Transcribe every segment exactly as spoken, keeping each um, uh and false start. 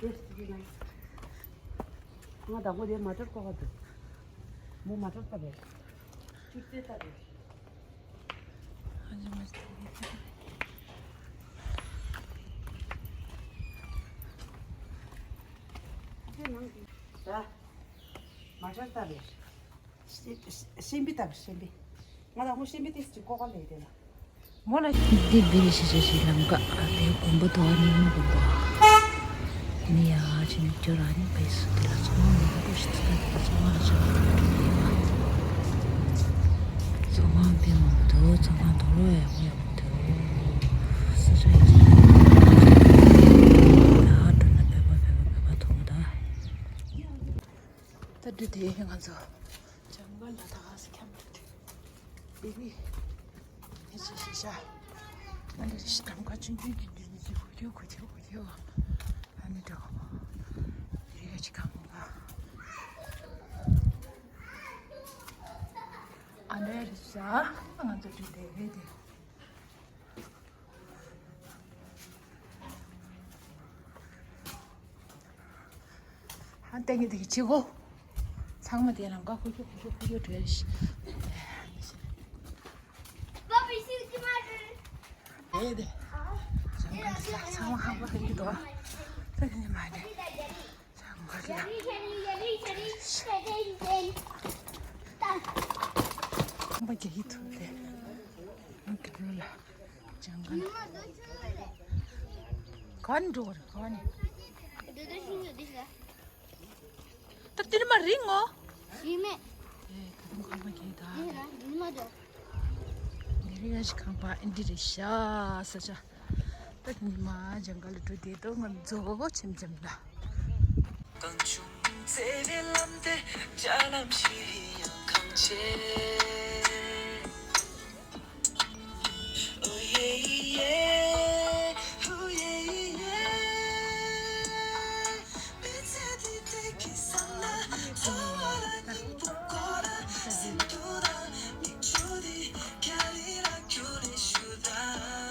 ང་དང་པོ་དེ་མ་ཏྲར་ཀོ་བ་འདུག་མོ་མ་ཏྲར་ལྟ་བས། ཅུར་ཏེ་ལྟ་བས། ད་མ་ཏྲར་ལྟ་བས། ཤེམ་པི་ལྟ་བས། ཤེམ་པི། ང་ལ་ཧོ་ཤེམ་པི་ཏིས་ཅིག་ཀོ་ཀ་ལེ་དེ་ལ། མོ་ལ་འདི་བིར་ཤི་ཤ་ཤི་ལམ་ཀ་ཨ་དེ་དགོན་པ་དོ་ནི་མོ་དགོན་པ་ནི་ཡ་ཅི་ནི་ཅོ་ར་ནི་པེ་སུ་དེ་ལ་ཚོང་མ་མོ་པོ་ཤི་ཏི་ཏ་ཚོང་མ་ལ་ཅོ་ར་ནི་ཅོ་ཡེ་བ། ཚོང་མ་པེ་མོ་དོ་ཚོང་མ་དོ་རོ་ཡ་མོ་ཡ་མོ་དོ་ས་ཆ་ཡ་ས་ད་ཧ་ཏུ་ན་པེ་པ་པེ་པ་པེ་པ་ཐོང་ད། ད་འདི་དེ་ང་ཚོ་ཇང་གལ་ལ་ད་ག་ས་ཁྱམས་འདུག་དེ། ཨི་ནི་ཨི་ཅི་ཤི་ཤ། ཨ་ནི་རི་ཤི་ཏམ་ཁ་ཆུང་ཆུང་གི་འདུས་མི་ཅི་ཧུ་ཁྱོ་ཁུ་ཁྱོ་ཁུ་ཁྱོ། ཨ་ནི་འགྲོ། རི་ཡ་ཅི་ཁམ་ག་ཨ་ནི་རི་ཤ། ང་ཚོ་འདི་དེ་དེ། ཧ་ཏན་གི་དེ་གི་ཅི་གོ། ཚང་མ་དེ་ལམ་ཀ་ཁུ་ཁྱུ་ཁུ་ཁྱུ་ཁུ་ཁྱུ་བྲོས་ཤི། དེ་དེ། ཚང་མ་ཧ་པ་ཧ་གི་འདུག་ད་དེ་ནི་མ་རེད། ཁང་པ་རྒྱག་གི་འདུག་སྟེ། ང་གི་རུ་ལ་ཇང་གལ། ག་ནས་འགྲོ་བ་རེད་ག་ནས། ད་དེར་མ་རིང་ངོ་། ཞིག་མེད། དེ་ད་དུང་ཁང་པ་རྒྱག་གི་འདུག་འདི་ན་འདི་མ་འགྲོ། འདི་རི་ཡ་ཞིག་ཁང་པ་ཨེ་འདི་རེད་ཤག་ས་ཆ། ད་ཉི་མ་ཇང་གལ་ལ་འགྲོ་བསྡད་དོ་ང་ཚོ་ཆེམ་ཆེམ་ལ། གང་བྱུང་བརྩེ་བའི་ལམ་དེ་འཇའ་ལམ་བཞིན་ཡང་གང་ཆེ། ཨོ་ཡེ་ཡེ། ཨོ་ཡེ་ཡེ། མི་ཚེ་འདི་བདེ་སྐྱིད་བསམ་ན་འཚོ་བ་ལ་སྙིང་པོ་དགོས་ན་སེམས་སྡུག་དང་མིག་ཆུ་འདི་རྒྱ་རི་ལ་ཁྱུར་ནས་བཞུར་དང་།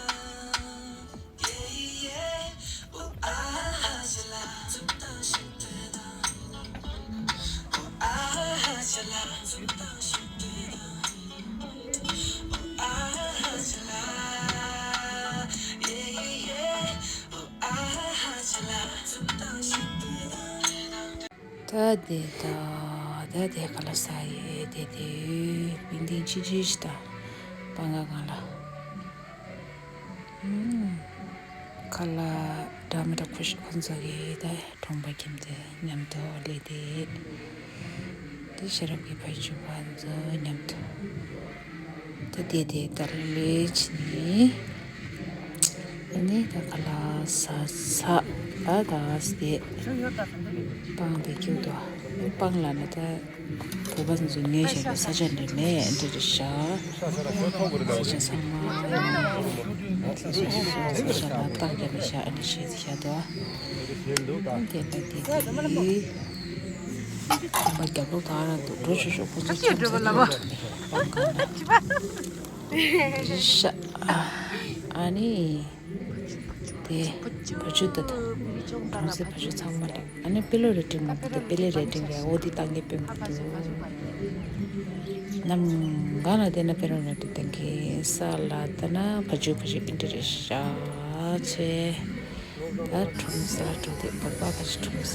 ད་དེ་ད་ད་དེ་ག་ལ་ས་ཡེ་དེ་དེ་བིང་དིང་ཅི་ཅི་ཞིག་ད་པང་ག་གང་ལ། ཁ་ལག་འདྲ་མི་འདྲ་ཁུ་ཤི་ཁོང་ཚོ་གི་ད་གྲོང་པ་ཁྱིམ་དེ་མཉམ་དུ་ལས་དེ། དེ་ཤེས་རབ་ཀྱི་ཕ་ཡུལ་ཕྱུག་པ་ཚོ་མཉམ་དུ། ད་དེ་དེ་ད་ལས་ཕྱི་ནི། ཨ་ནི་ད་ཁ་ལག་ཟ་ས་ད་ད་སྟེ། སྤང་དེ་ཁྱུག་དོ། སྤང་ལ་ནི་ད། བོད་པ་ཚོ་ཉོས་བཞག་པའི་ས་ཆ་འདྲ་མེད་འདི་རེད་ཤག་ས་ཆ་ཚང་མ་ཡོང་། ས་ཆ་ལ་རྟགས་རྒྱབ་ནས་བཞག་ཨ་ནི་བྱས་བཞག་འདུག་དེ་ལ་དེ་དེ་ཁང་པ་རྒྱབ་ལོགས་དག་རང་འདུག་འགྲོ་ཆོག་ཆོག་ཁོ་ཚོ་ཁྱམས་ཚ་འདུག་འགྲོ་ནས་སྤང་གང་ལ་རེད་ཤག་ཨ་ནི། དེ་བ་ཕྱུགས་ད་ད། གྲོང་གསེབ་བ་ཕྱུགས་ཚང་མ་རེད། ཨ་ནི་པེ་ལོ་རེ་ཏིང་མང་པོ་འདུག་པེ་ལེ་རེ་ཏིང་རེད། འོ་དེ་ཏང་གི་དཔེ་མང་པོ་འདུག་ནམ་གང་ལ་བལྟས་ན་པེ་ལོ་རེ་ཏིང་ཏང་གི་ས་ལ་ལྟ་ན་བ་ཕྱུགས་བ་ཕྱུགས་ཨིན་དྲི་རེད་ཤག་ཆེ། ད་ཁྲོམ་ས་ལ་འགྲོ་དུས་བོད་པ་བ་ཕྱུགས་ཁྲོམ་ས་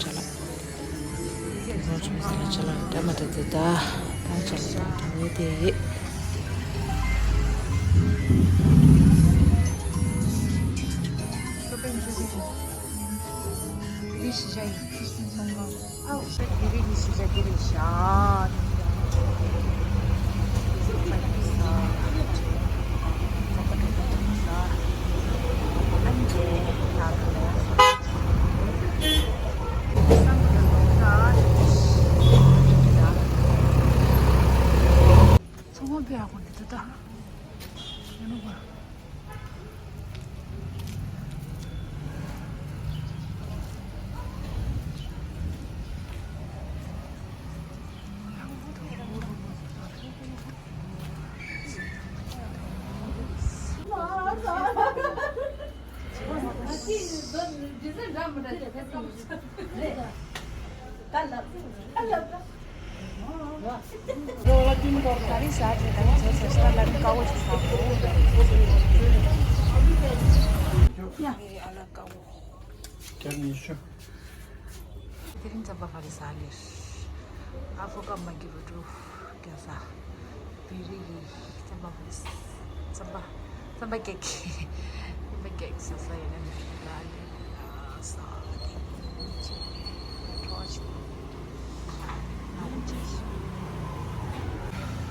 ཅ་ལག་རོ་ཆུང་ས་ལ་ཅ་ལག་འདྲ་མི་འདྲ་དེ་ད་ད་ཅ་ལག་འདྲ་མི་དེ། དེ་རིང་རྩམ་པ་ག་རེ་ཟ་ལེ། ཨ་ཕོ་ཁ་མ་གི་རུ་ཏྲུ་རྒྱ་ས་བི་རི་གི་རྩམ་པ་ག་རེ་ཟ། རྩམ་པ་རྩམ་པ་ཀེག་རྩམ་པ་ཀེག་ཟ་ས་ཡིན་ན་མི་ལ་ལེ་ལ་ས་ཏི་ཅི་ཏྲོ་ཅི་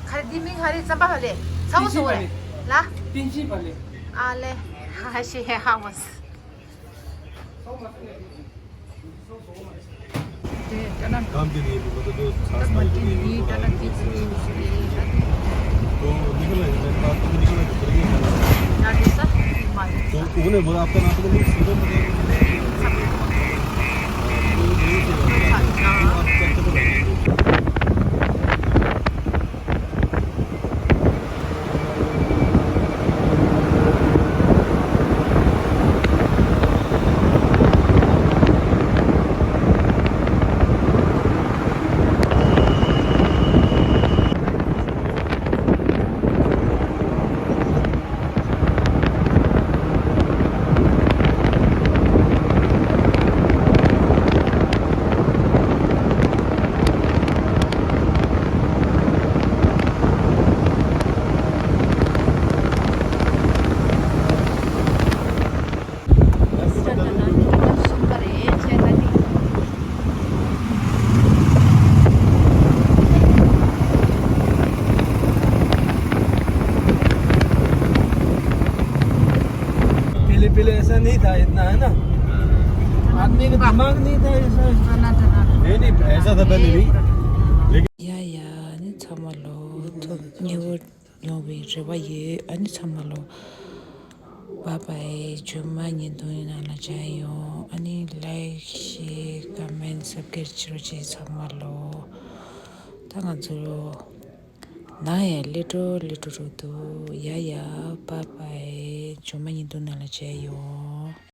ཁ་རེ་འདི་མིང་ཧ་རེ་རྩམ་པ་ཧ་ལེ་ཚ་བོ་སོ་རེ་ལ་ཏིན་ཅི་པ་ལེ་ཨ་ལེ་ཧ་ཤེ་ཧ་མོ་སི། तो निकल आएगा, मैं बात तो निकल आएगा, चल गई। तो उन्होंने बोला, "आपका नाम तो नहीं, सीधे मुझे।" पहले पहले ऐसा नहीं था इतना, है ना? आदमी का दिमाग नहीं था ऐसा। नहीं, नहीं, ऐसा था पहले भी। लेकिन ཡ་ཡ། ཨ་ནི་ཚང་མ་ལོ་ཐུགས་མཉེས་པོ་ཡོང་བའི་རེ་བ་ཡོད། ཨ་ནི་ཚང་མ་ལོ། བཱའི་བཱའི། རྗེས་མ་བརྙན་ཐུང་ནང་ལ་མཇལ་ཡོང་། ཨ་ནི་ལའིཀ་ཤེར་ཀོ་མེན་སབ་སི་ཀེ་རེབ་བྱེད་རོགས་བྱེད། ཚང་མ་ལོ། ད་ང་ཚོ་ནང་ཡ་ལེ་ཏྲོ་ལེ་ཏྲོ་རུ་འདུག་ཡ་ཡ། བཱའི་བཱའི། རྗེས་མ་བརྙན་ཐུང་ནང་ལ་མཇལ་ཡོང་།